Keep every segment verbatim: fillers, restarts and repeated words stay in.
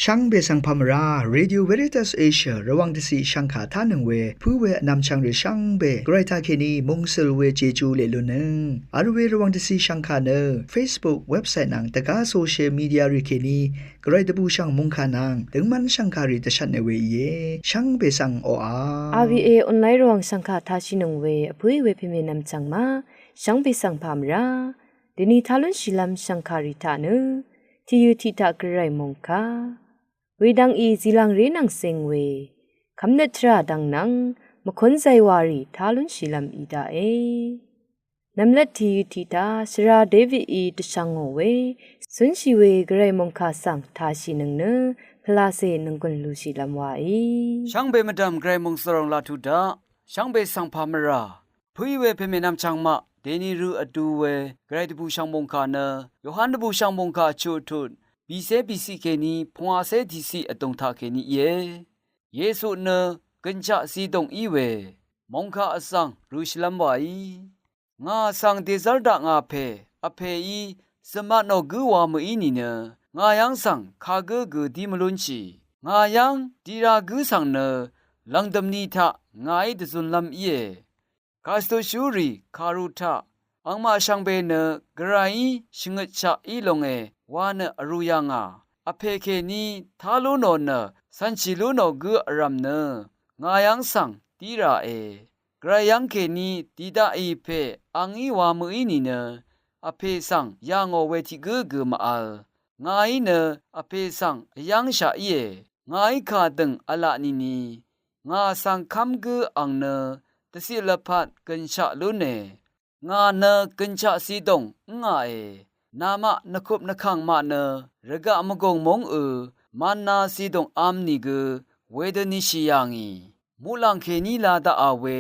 Shvngbe svng pà mvrá, Radio Veritas Asia Rvwàng dvciq shvngkà tánøng we pǿ we vnvmchvng rì shvngbe Gvray taqkèní mungsøl we Jeju leq lunnøng vl we Rvwàng dvciq shvngkà nø Facebook, website nvng dvgá social media rì kèní Gvray dvbùshv̀ng mòngkà nvng døngmv́n shv̀ngkàrì dvshvtne we íe. Shvngbe svng oqà. R V A online Rvwàng shv̀ngkà tashìnøng we vpǿì we pèmènvm chv̀ng ma, shvngbe svng pà mvrá. Dèni tá lúnshìlv́m shv̀ngkàrì taq nø, tìyø tiq taq Gvray mòngkà. Wedvng í zìlv̀ngré nvng zing we, kv́mnøt tvrà dvng nvng, mvkún zaywarì tá lúnshìlv́m í daqe. Nvmlat tìyø tiqta shvra Davidí dvshvngò we, cúnshì we Gvray mòngkà svng tashìnøng nø, pvlacè nònggùn lushìlv́m waí. Shvngbe mvdv̀m Gvray mòngsvròng laq tuq daq, shvngbe svng pà mvrà. Pø̀í we pèmènvm chv̀ngmaq, dèni rø vdu we Gvray dvbùshv̀ng mòngkà nø, Yohan dvbùshv̀ng mòngkà chuq tut, bìcé bìciq kèní pungwacé dìciq vdùng taqkèní íe. Yesu nø gønshaq zidòng í we, mòngkà vsvng røshìlv́m waí. Ngà vsvng dèzv́r daq ngà pè, Vpèí zø̀mvtnò gǿ wa mø̀í nìnø, ngà yv́ng svng kagǿ gø dí mvlúnshì. Ngà yv́ng dira gǿ svng nø, lv̀ngdø̀m ni taq ngàí dvzunlv́m íe. Kàsvtushúrì kàru taq, angmaq shvngbe nø Gvrayí shvngøtshaq í longe wa nø vrū yà ngà. Vpè kèní tá lú nò nø, cv̀nshì lú nò gǿ vrv̀m nø, ngà yv́ng svng dí ràe. Gvray yv́ng kèní dì daqì pè angí wa mø̀í nìnø, Vpè svng yà ngò we tiq gǿ gø mvvl. Ngàí nø Vpè svng vyv́ngshaq íe. Ngàí kà dø̀ng v̄laq nìni, ngà vsvng kv́m gǿ ang nø dvciq lvpat gønshaq lúne. Ngà nø gønshaq zidòng ǿngàe. Namaq nvkup nvkv̀ng maq nø rvgaq mvgùng múng ø, mana zidòng vm nìgø wedø nishì yà ngì. Muqlàng kèní la daqà we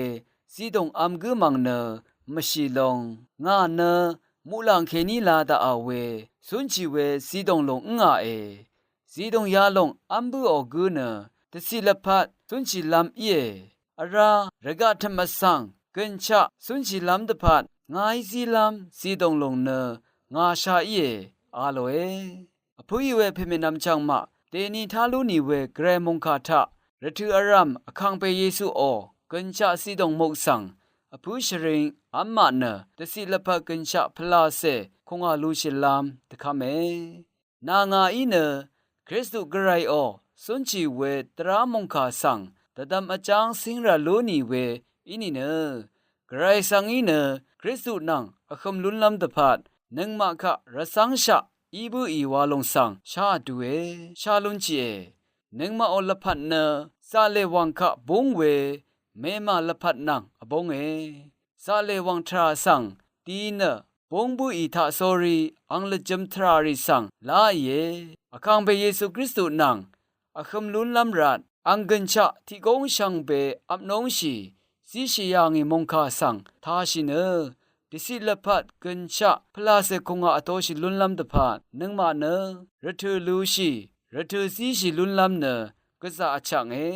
zidòng vm gǿ mv̀ng nø mvshì long. Ngà nø muqlàng kèní la daqà we cúnshì we zidòng lòng ǿngàe. Zidòng yalòng v́m bǿò gǿ nø dvciq lvpat cúnshìlv́m íe. Vrá rvgaq tø̀m vsvng gønshaq cúnshìlv́m dvpvt ngàí zílv́m zidòng lòng nø ngà sha íe, a lòe. Vpǿì we pèmènvm chv̀ngmaq, dèni tá lú nì we Gvray mòngkà taq rvtø̀ vrv̀m Vkàngpè Yesuò gønshaq zidòng muk svng vpǿ shvring v́m maq nø dvciq lvpat gønshaq pvlacè kùngà lushìlv́m dvkv́me. Nà ngàí nø Kristu Gvrayò cúnshì we dvrá mòngkà svng dvdvm vjáng cíng rà lú nì we í nìnø, Gvray svng í nø Kristu nvng vhøm lúnlv́m dvpvt nøngmaq kaq rvcv́ngshaq í bǿì wa lòng svng shá vdue, shá lúnshìe. Nøngmaqò lvpat nø zaqlè wv̀ng kaq búng we mèmà lvpat nvng vbónge. Zaqlè wv̀ng tvrà svng di nø búng bǿì taqsórí ang lvjø̄m tvràrì svng láìe. Vkàngpè Yesu Kristu nvng vhøm lúnlv́m rvt ang gønshaq tiq góng shvngbe vpnóngshì zíshì yà ngì mòngkà svng tāshì nø dvciq lvpat gønshaq pvlacè kùngà vtoshì lúnlv́m dvpvt nøngmaq nø rvtø̀ lushì, rvtø̀ zíshì lúnlv́m nø gvzà vchaknge.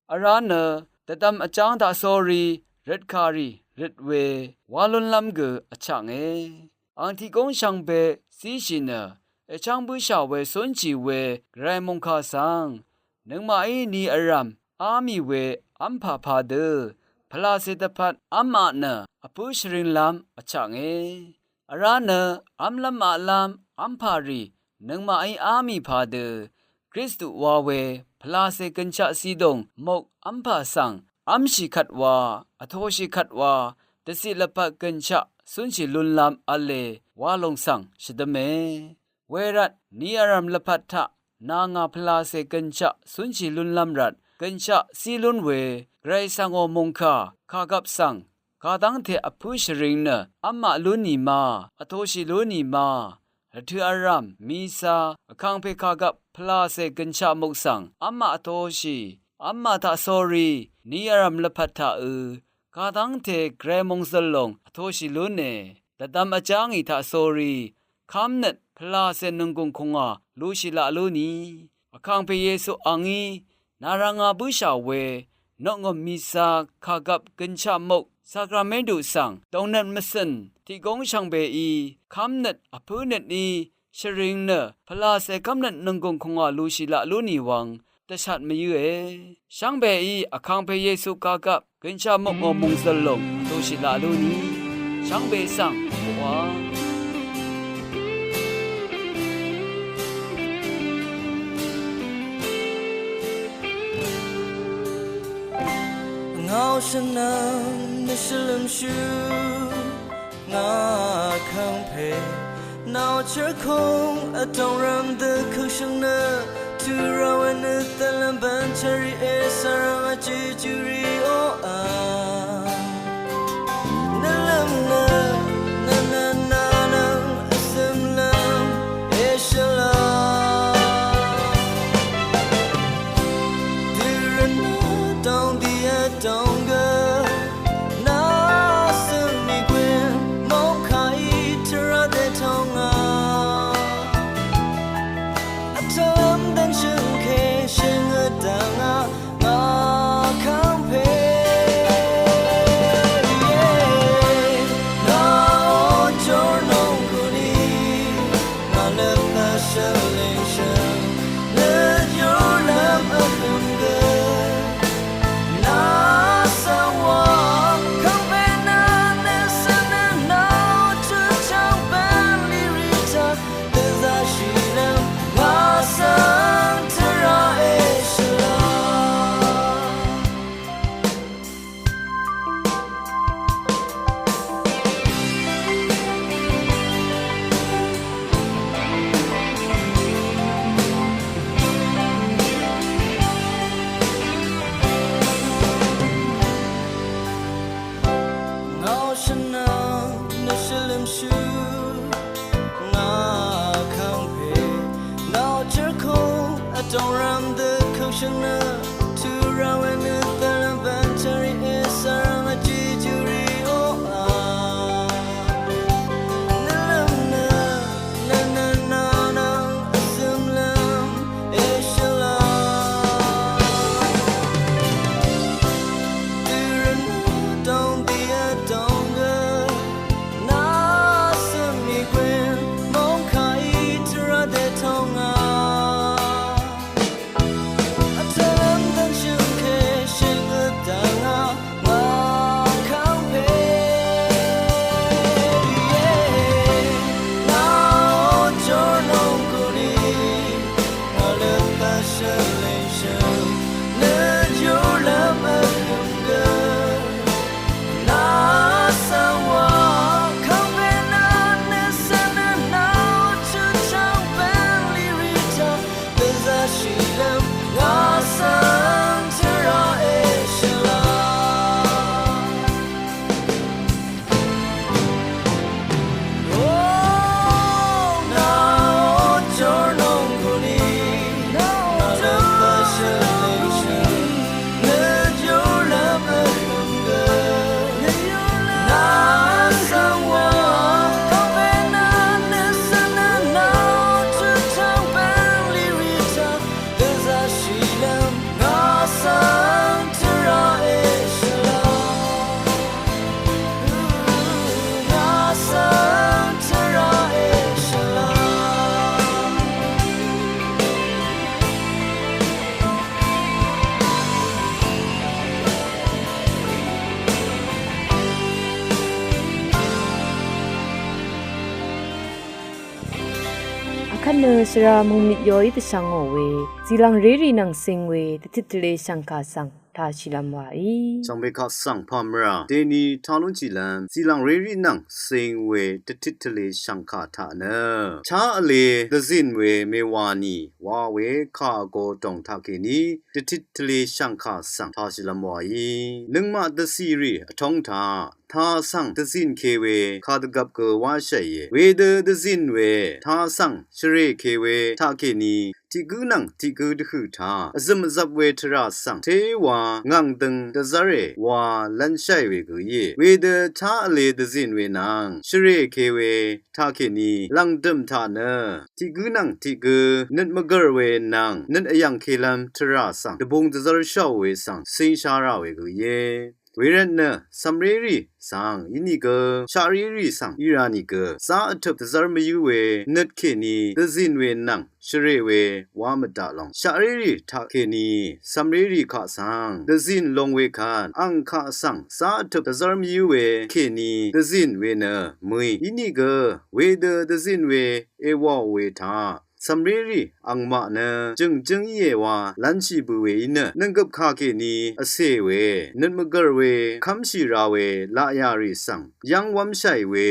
Vrá nø dvdvm vjáng taqsórí røtkàrì røt we wá lúnlv́m gø vchaknge. Ang tiq góng shvngbe zíshì nø èchv́ng bǿshà we cúnshì we Gvray mòngkà svng nøngmaqí ni vrv̀m á mì we v́mpà padø pvlacè dvpvt v́m maq nø vpǿ shvringlv́m vchaknge. Vrá nø v́mlv́m maqlv́m v́mpàrì nøngmaqí á mì padø Kristu wa we pvlacè gønshaq zidòng muk v́mpà svng v́mshì kvt wa, vtoshì kvt wa, dvciq lvpat gønshaq cúnshì lúnlv́m v̄le wa lòng svng shvdǿme. Wervt ni vrv̀m lvpat taq nà ngà pvlacè gønshaq cúnshì lúnlv́m rvt gønshaq zí lún we Gvray svngò mòngkà kàgvp svng kadv́ngte vpǿ shvring nø v́m maq lún nì ma, vtoshì lún nì ma, rvtø̀ vrv̀m mìsa Vkàngpè kàgvp pvlacè gønshaq muk svng v́m maq vtoshì, v́m maq taqsórí ni vrv̀m lvpat taqø kadv́ngte Gvray mòngzø̀l lòng vtoshì lúne. Dvdvm vjá ngì taqsórí kv́mnøt pvlacè nònggùng kùngà lushì laq lú nì. Vkàngpè Yesu angí nà rvngā bǿshà we nokngø̀m mìsa kàgvp gønshaq muk sakramentu svng dòngnøt mvcø̀n tiq góng shvngbeí kv́mnøt vpǿnøt í shvring nø pvlacè kv́mnøt nònggùng kùngwà lushì laq lú nì wvng dvshat mvyǿe. Shvngbeí Vkangpe Yesu kagvp gønshaq mukngò mòngzø̀l lòng vdushì laq lú nì shvngbe svng vwàng ngàò shvnvng nø shvlømshú ngà Vkangpe. Nao chørkung vdòng rvm dø køkshøng nø, Tvrà we nø dvlvm bvn chvri e svrvng vjejuri oqà. Nø lvm nø, nø nø nà nvng vzøm lvm eshvla. Dø rvn nø dòng di vdòng gø. Nà svng mì gwè mòngkà í tvrà dètòngà. Vtø̄m dv̀ngshø̀ng kè shø̀ng vdv̀ngà ngà Vkangpe. Nà ò jor nònggùn í. Ngà lø pà shvlingshø̀ng nø yur lv́m vhø̀m gø. Nà svng wà Vkangpe nà nø svng nø nà chø chvng bv̀nlì rì taq dvzá shì lv́m ngà svng tvrà èshvla. Ngàò shvnvng nø shvlømshú ngà Vkangpe. Nao chørkung vdòng rvm dø køkshøng nø, Tvrà we nø dvlvm bvn chvri e svrvng vjejuri oqà. Nø lvm nø, nø nø nà nvng vzøm lv́m eshvla. Dø rvn nø dòng di vdòng gø. Nà svng mì gwè mòngkà í tvrà dètòngà. Vtø̄m dv̀ngshø̀ng kè shø̀ng vdv̀ngà ngà Vkangpe. Nà ò jor nònggùn í. Nà lø pà shvlingshø̀ng nø yur lv́m vhø̀m gø. Nà svng wà Vkangpe nà nø svng nø nà chø chvng bv̀nlì rì taq dvzá shì lv́m ngà svng tvrà èshvla. Akvt nø svra mungmit yoí dvshvngò we, zìlvng rérì nvng cing we, dvtit tvle shv̀ngkà svng tashìlvm wàí. Shvngbe kaq svng pàmvrà deni talúnshìlvm zìlvng rérì nvng cing we dvtit tvle shv̀ngkà taq nø, chá vle dvzìn we mèwànì wa we kà vgo dòng taqkèní dvtit tvle shv̀ngkà svng tashìlvm wàí. Nøngmaq dvcìrì vtóng taq taq svng dvzìn ke we kadvgvp gø wáshàìe. Wedø dvzìn we taq svng shvrè ke we taqkèní tiq gǿ nvng tiq gǿ dvhø̀ taq vzø̀m vzvp we tvrà svng téwa ngv̀ngdøng dvzv́re wa lv́nshàì we gø íe. Wedø chá vle dvzìn we nvng shvrè ke we taqkèní lv̀ngdø̀m taq nø tiq gǿ nvng tiq gǿ nøt mvgv̀r we nvng nøt vyv̀ng kelv́m tvrà svng dvbung dvzv́r shàò we svng cíngshá rà we gø íe. Wervtnø cv̀mrérì svng ínìgø shaqrérì svng í rá nìgø zá vtøp dvzv́r mvyǿ we nøt kèní dvzìn we nvng shvrè we wa mvdaq lòng. Shaqrérì taqkèní cv̀mrérì kaq svng dvzìn long we kvt ang kaq svng zá vtøp dvzv́r mvyǿ we kèní dvzìn we nø mø̀í. Ínìgø wedø dvzìn we èwàò we taq cv̀mrérì angmaq nø jø̀ngjǿng íe wa lv́nshì bø̀ we í nø nvnggøp kà kèní vcè we nøt mvgv̀r we kv́mshì ra we laqyà rì svng yv́ng wv́mshàì we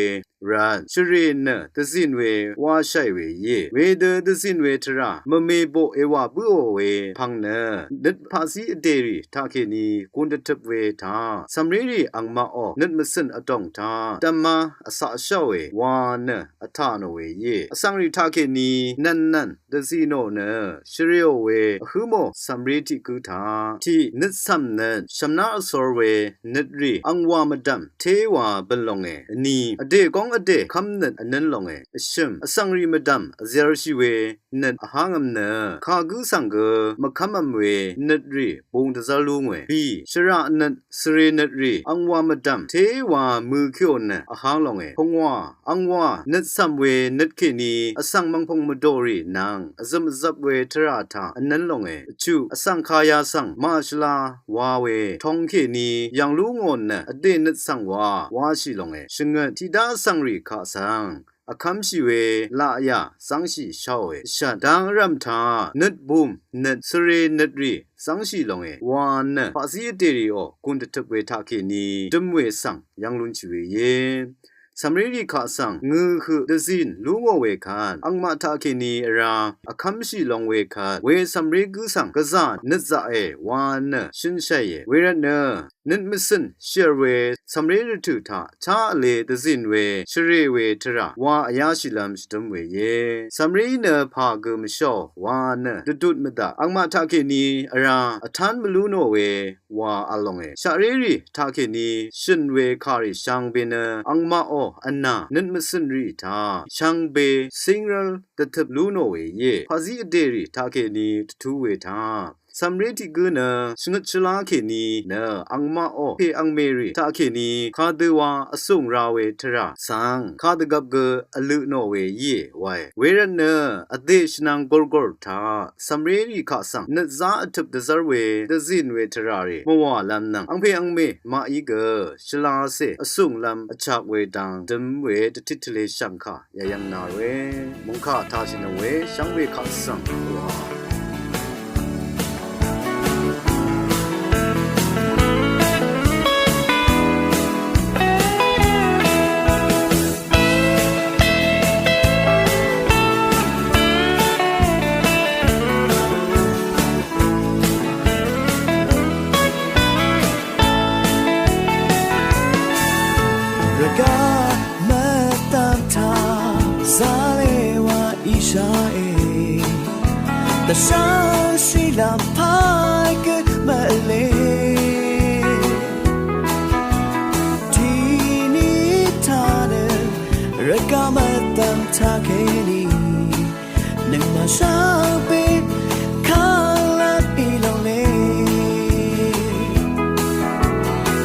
rvt shvrè nø dvzìn we washàì we íe. Wedø dvzìn we tvrà mvme boq èwà bǿò we pvng nø nøt paqzí vdèrì taqkèní gun dvtøp we taq cv̀mrérì angmaqò nøt mvcø̀n vdòng taq dvmá vcaqsháòe wa nø vtà nò we íe. Vsvng rì taqkèní nv̀nnv̀n dvzì nò nø shvrèò we vhǿ mò cv̀mré tiq gǿ taq tiq nøt cv̀m nøt shv̀mná vsor we nøt rì angwà mvdv̀m téwa bø̀n longe. Vni vdè góng vdè kv́mnøt vnǿn longe. Vshø̀m vsvng rì mvdv̀m vzyv̄rshì we nøt vháng v̄m nø kagǿ svng gø mvkv́m v̄m we nøt rì bung dvzv́r lú ngòe. Bì shvraq nøt svre nøt rì angwà mvdv̀m téwa mø kèò nø vháng longe. Pungwà angwà nøt cv̀m we nøt kèní vsvng mv̀ngpùng mvdòrì nvng vzø̀m vzvp we tvrà taq vnǿn longe. Vchuq vsvng kaya svng màshvla wa we tong kèní yv̀ng lú ngò nø vdè nøt svng wa washì longe. Shvngøt tiqdá vsvng rì kaq svng vkv́mshì we laqyà zv́ngshì sháòe. Vshvt dang vrv̀m taq nøt bùm nøt svre nøt rì zv́ngshì longe wa nø paqzí vdèrìò gun dvtøp we taqkèní døm we svng yv́ng lúnshì we íe. Cv̀mrérì kaq svng ngø høq dvzìn lú ngò we kvt angmaq taqkèní vrá vkv́mshì long we kvt we cv̀mré gǿ svng gvzà nøt zaqe wa nø shønshàìe. Wervtnø nøt mvcø̀n shìv̀r we cv̀mré rvtø̀ taq chá vle dvzìn we shvrè we tvrà wa vyáshìlv́m shvdǿm we íe. Cv̀mré nø pà gø mvsháò wa nø dvdut mvdaq angmaq taqkèní vrá vtán mvlú nò we wa v̄l longe. Shaqrérì taqkèní shø̀n we kàrì shvngbe nø angmaqò vnà nøt mvcø̀n rì taq shvngbe cíngrv́l dvtøp lú nò we íe. Paqzí vdèrì taqkèní dvtú we taq cv̀mré tiq gǿ nø shvngøt shvlá kèní nø angmaqò pè angmèrì taqkèní kadøwa vsùng ra we tvrà svng kadvgvp gø vløq nò we íe wae. Wervtnø vdè shvnvng gòrgòr taq cv̀mrérì kaq svng nøt zá vtøp dvzv́r we dvzìn we tvrà rì mvwàlv́m nvng angpè angmè maqí gø shvlacè vsùnglv́m vchak we dang døm we dvtit tvle shv̀ngkà yayv̀ng nà we mòngkà taqshì nò we shvngbe kaq svng wa Rvgaq mvdvm taq zalé wa íshaqe. Dvshá shìlv́m pà gø mvle. Tiqni taq nø rvgaq mvdvm taq kèní nøngmaq shvngbe kàlvp í longe.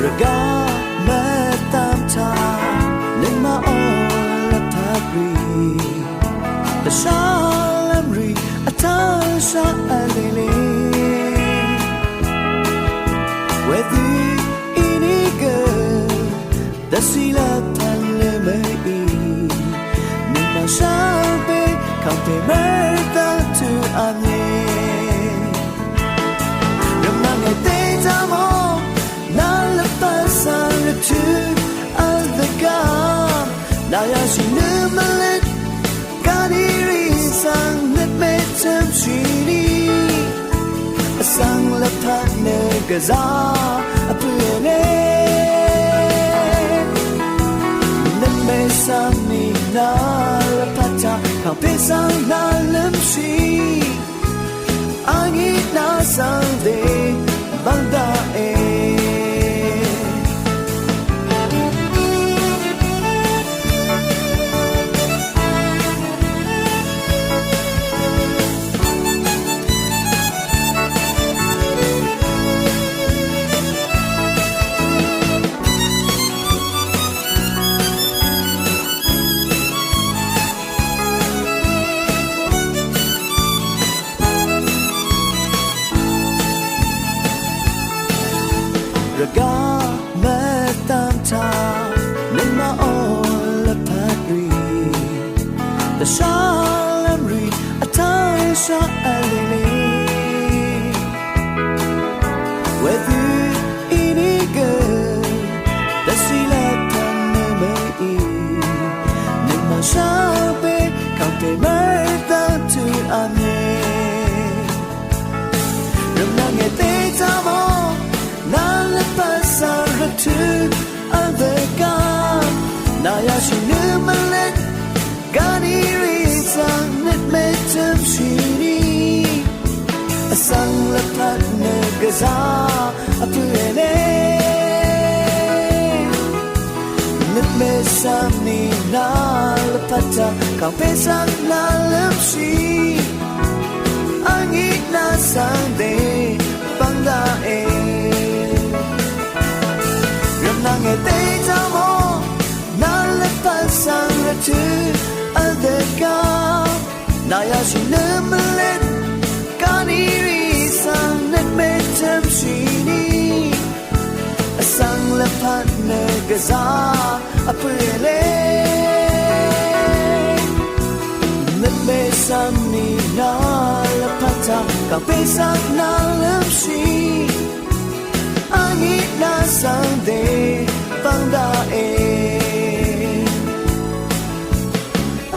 Rvgaq mvdvm taq nøngmaqò lvpat rì dvshálv́m rì vtv́ngshaq vlele. Wedø inìgø dvcì lvpat lvmø̀ í nøngmaq shvngbe kàngpè mvdvm tuq vmì. Rvmnvng èdè dvmò nà lvpat svng rvtø̀ vl dvgvp nà yashì nø mvløt Gvnìrì svng nøt mètø̀m shìni vsvng lvpat nø gvzà vpø̀nge. Nøt mèsvng ni nà lvpat taq kàngpè svng nà lv́mshì angí nà svng dè bvng daqe. Wedø inìgø dvsì lvpat nø mèí nøngmaq shvbe kàngpè mvrdvng tø v̄me. Rvmnvng èdè taq mò nvlvpat svng rvtø vl dvgvp nà yashì nø mvlvt gvni rì svng nøt mètømshìni vsvng lvpat nø gvzà vpø̄ èle. Nøt mèsvmni nà lvpat taq kàngpè svng nvlvmshì. Angí nà svng dèbvng daqe. Rvmnvng èdè taq mò nà lvpat svng rvtø vl dvgvp nà yashì nø mvlvt gvni rì svng nøt mètømshìni vsvng lvpat nø gvzà vpø̄ èle. Nøt mèsvmni nà lvpat taq kàngpè svng nvlvmshì. Angí nà svng dèbvng daqe.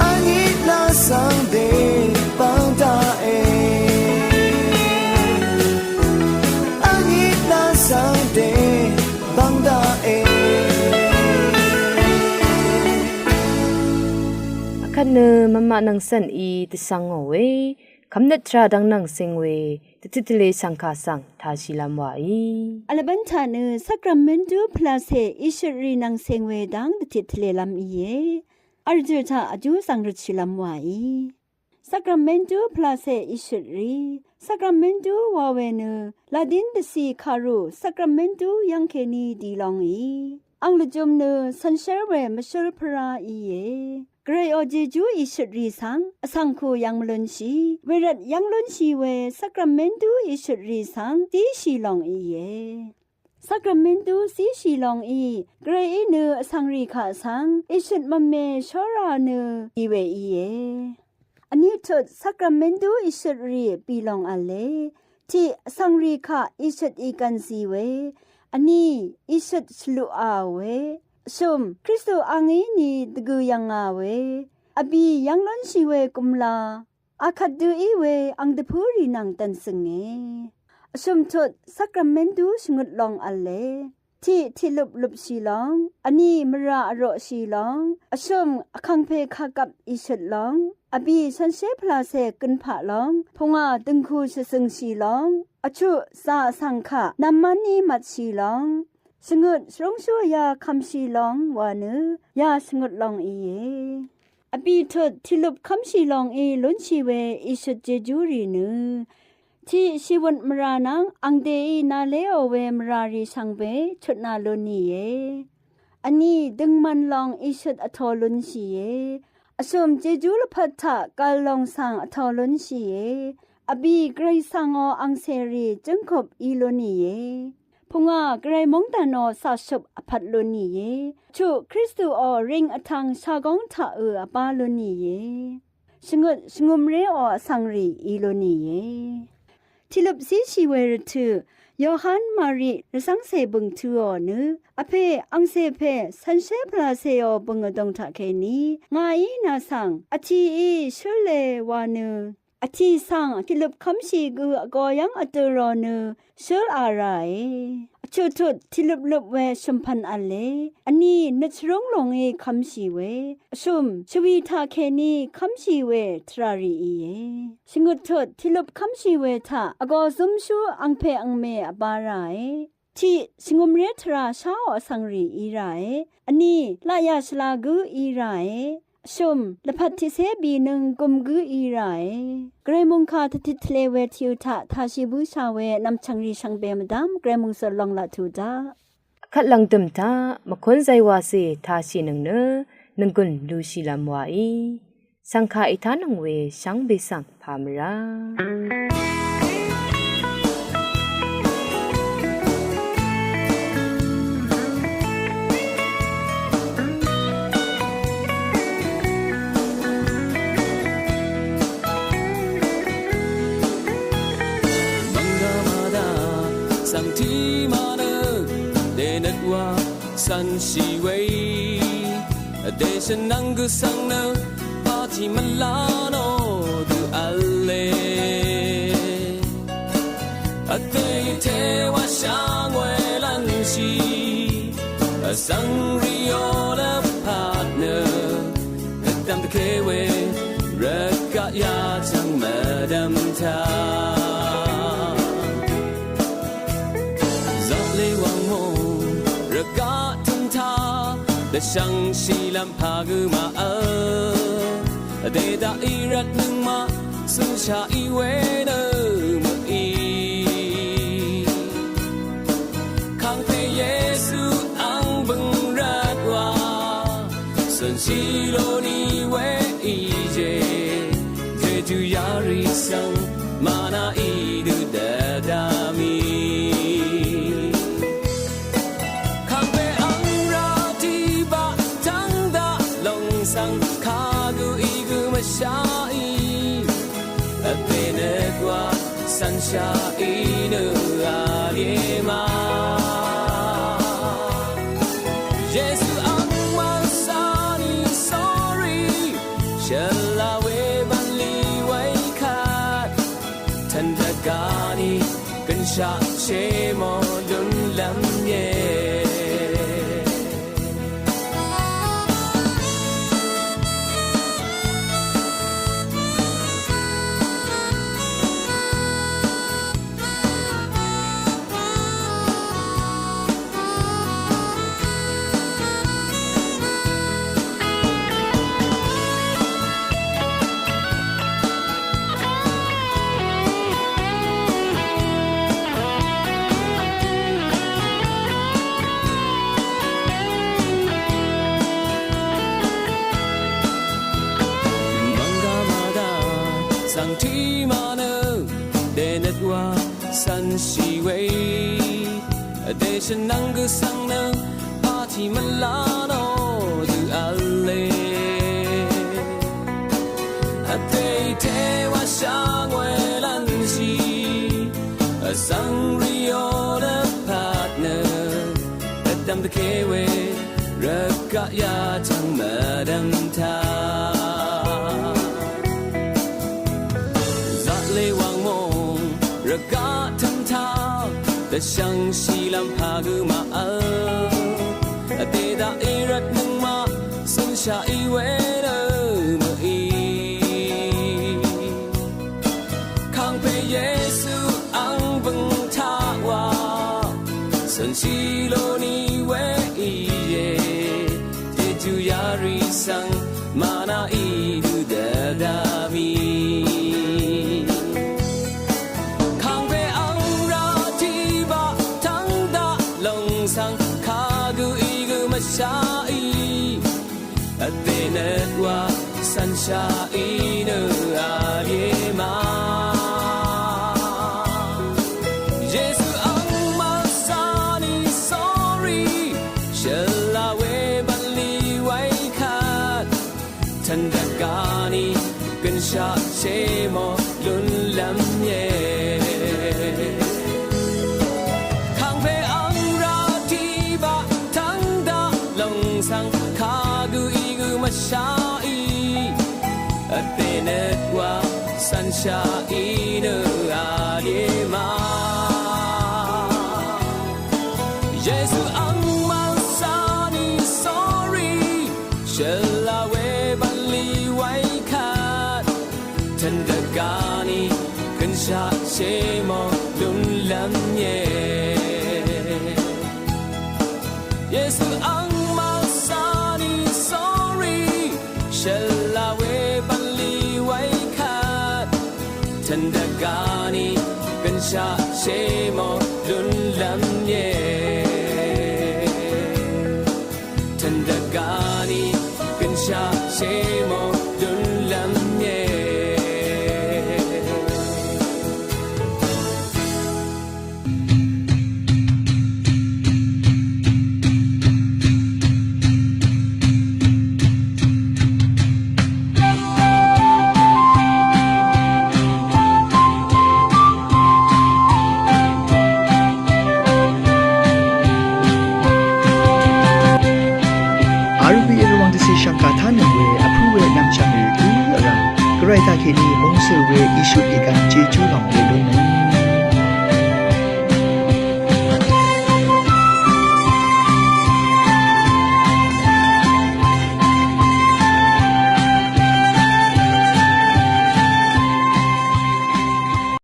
Angí nà svng dèbvng daqe. Angí nà svng dèbvng daqe. Akvt nø mvmaq nvng cv̀n í dvshvngò we kvmnøt tvrà dvng nvng cing we dvtit tvle shv̀ngkà svng tāshìlv́m wàí. Vlvbv́n taq nø Sakramentu pvlacè ìshøtrì nvng cing we dv́ng dvtit tvlelv́m íe. V̄l jø̀ taq vjú zvng røtshìlv́m wàí. Sakramentu pvlacè ìshøtrì. Sakramentu wa we nø Latin dvcì kàrù Sakramentu yv́ng kèní di lóngì. Ang lvjø̄m nø shànshér we mvshǿl pvrá íe. Gvrayò Jejú ìshøtrì svng vsvng kù yv́ng mvlúnshì, wervt yv́ng lúnshì we Sakramentu ìshøtrì svng zíshì long íe. Sakramentu zíshì longí, gvrayí nø vsvngrì kaq svng ìshøt mvme shóra nø dì we íe. Vní tut Sakramentu ìshøtrì bì long v̄le. Tiq, vsvngrì kaq ìshøt ìgv̀n zì we. Vní, ìshøt shvluqà we. Vshø̀m, Kristu angí ni dvgø̀ yv̀ngà we. Vbì yv́ng lúnshì we gumla akvt dø í we ang dvpǿrì nvng dv̀nsø̀nge. Vshø̀m tut Sakramentu shvngøt long v̄le. Tiq, tiqløp løpshì long. Vní, mvrà vroqshì long. Vshø̀m, vkàngpè kàgvp ìshøt long. Vbì, shànshér pvlacè gønpaq long. Pungà, dø̀ngkù shvzø̀ngshì long. Vchuq, zà vsvng kaq nvmv́n í mvtshì long. Shvngøt, shvrúngshú vyā kvmshì long wa nø yà shvngøt long íe. Vbì tut, tiqløp kv́mshì longí lúnshì we ìshøt Jejúrì nø tiq, shìwø̀n mvrà nvng angdèí nàléò we mvràrì shvngbe chutnà lún nìe. Vní, døngman long ìshøt vtō lúnshìe. Vshø̀m, Jejú lvpat taq gv̀l long svng vtō lúnshìe. Vbì, gvray svngò angcèrì jǿngkup í lún nìe. Pungà, gvray móngdànò caqshøp vpvt lún nìe. Chuq, Kristuò ring vtvng shagóng taqø vbá lún nìe. Shvngøt, shvngømréò vsvngrì í lún nìe. Tiqløp zíshì we rvtø̀, Yohan Mari rvcv́ngcè bø̀ng tø̄ò nø, vpè, angcè pè, shànshér pvlacèò bø̀ng vdōng taqkèní, ngàí nà svng, vtií shǿle wa nø, vtì svng tiqløp kv́mshì gø vgō yv́ng vdø̄ rò nø shǿl a ràe. Vchuq tut tiqløp løp we shø̀mpv̀n v̄le. Vní nøt shvrúng lòngí kv́mshì we. Vshø̀m shvwì taqkèní kv́mshì we tvràrì íe. Shvngøt tut tiqløp kv́mshì we taq vgō zǿmshú angpè angmè vbá ràe. Tiq, shvngømré tvrà sháò vsvngrì í ràe. Vní, laqyà shvla gǿ í ràe. Vshø̀m, lvpat tiqcé bìnøng gøm gǿ í ràe. Gvray mòngkà tvtit tvle we tiqø taq tashì bǿshà we nv̀mchv̀ngrì shvngbe mvdv́m gvray mòngsø̀r long laq tuq daq. Vkvt lv̀ngdø̀m taq mvkún zaywacè tashìnøng nø nònggùn lushìlv́m wàí. Shv̀ngkà ètánøng we shvngbe svng pà mvrá. Vsvnshì we vdè shvnvng gø svng nø pàtì mvlá nò dø v̄le. Vdè tewà shvngwē lv́nshì vsvng rìò lvpat nø vdvm dvke we rvgaq yachvng mvdvm taq. Zaqlé wvng mò rvgaq tvng taq dvshvngshì lv́m pà gø mà vl. Vdè daqì rvtnøng maq cúnshaq í we nø mø̀í. Kàngpè Yesu àng bø̀ng rvt wa cúnshì lò nì we íe. Jejú yarì svng mànà í dø dvdvm í. Kàngpè àng rá tiqbaq tvng daq lòng svng kagø í gø mvshaq í. Vpè nøt wa cv̀nshaq í nø v̄l íe ma. Yesu àng mvsvnì sórí shvla we bv̀nlì we kvt. Tv̀n dvgvnì gønshaq shé mò lún lv́m íe. Mv̀nggà màdà svng tiq mànø dènøt wa cv̀nshì we. Vdè shvnvng gø svng nø pàtì mvlá nò dø v̄le. Vdè tewà shvngwē lv́nshì vsvng rìò lvpat nø vdvm dvke we rvgaq yachvng mvdvm taq. Zaqlé wvng mò rvgaq tvng taq dvshvngshì lv́m pà gø mà vl. Vdè daqì rvtnøng maq cúnshaq í we nø mø̀í. Kàngpè Yesu àng bø̀ng taq wa cúnshì lò nì we íe. Jejú yarì svng mànà í dø dvdvm í. Kàngpè àng rá tiqbaq tvng daq lòng svng kagø í gø mvshaq í. Vdè nøt wa cv̀nshaq í nø v̄l íe ma. Yesu àng mvsvnì sórí shvla we bv̀nlì we kvt. Tv̀n dvgvnì gønshaq shé mò lún lv́m íe. Kàngpè àng rá tiqbaq tvng daq lòng svng kagø í gø mvshaq í. Vdè nøt wa cv̀nshaq í nø v̄l íe ma. Yesu àng mvsvnì sórí shvla we bv̀nlì we kvt. Tv̀n dvgvnì gønshaq shé mò lún lv́m íe. Yesu àng mvsvnì sórí shvla we bv̀nlì we kvt. Tv̀n dvgvnì gønshaq shé mò lún lv́m íe. Tv̀n dvgvnì gønshaq shé mò lún lv́m íe. Taqkèní mungsø̀ we Yesu tiqgv̀ng Jejú lòng we lún nø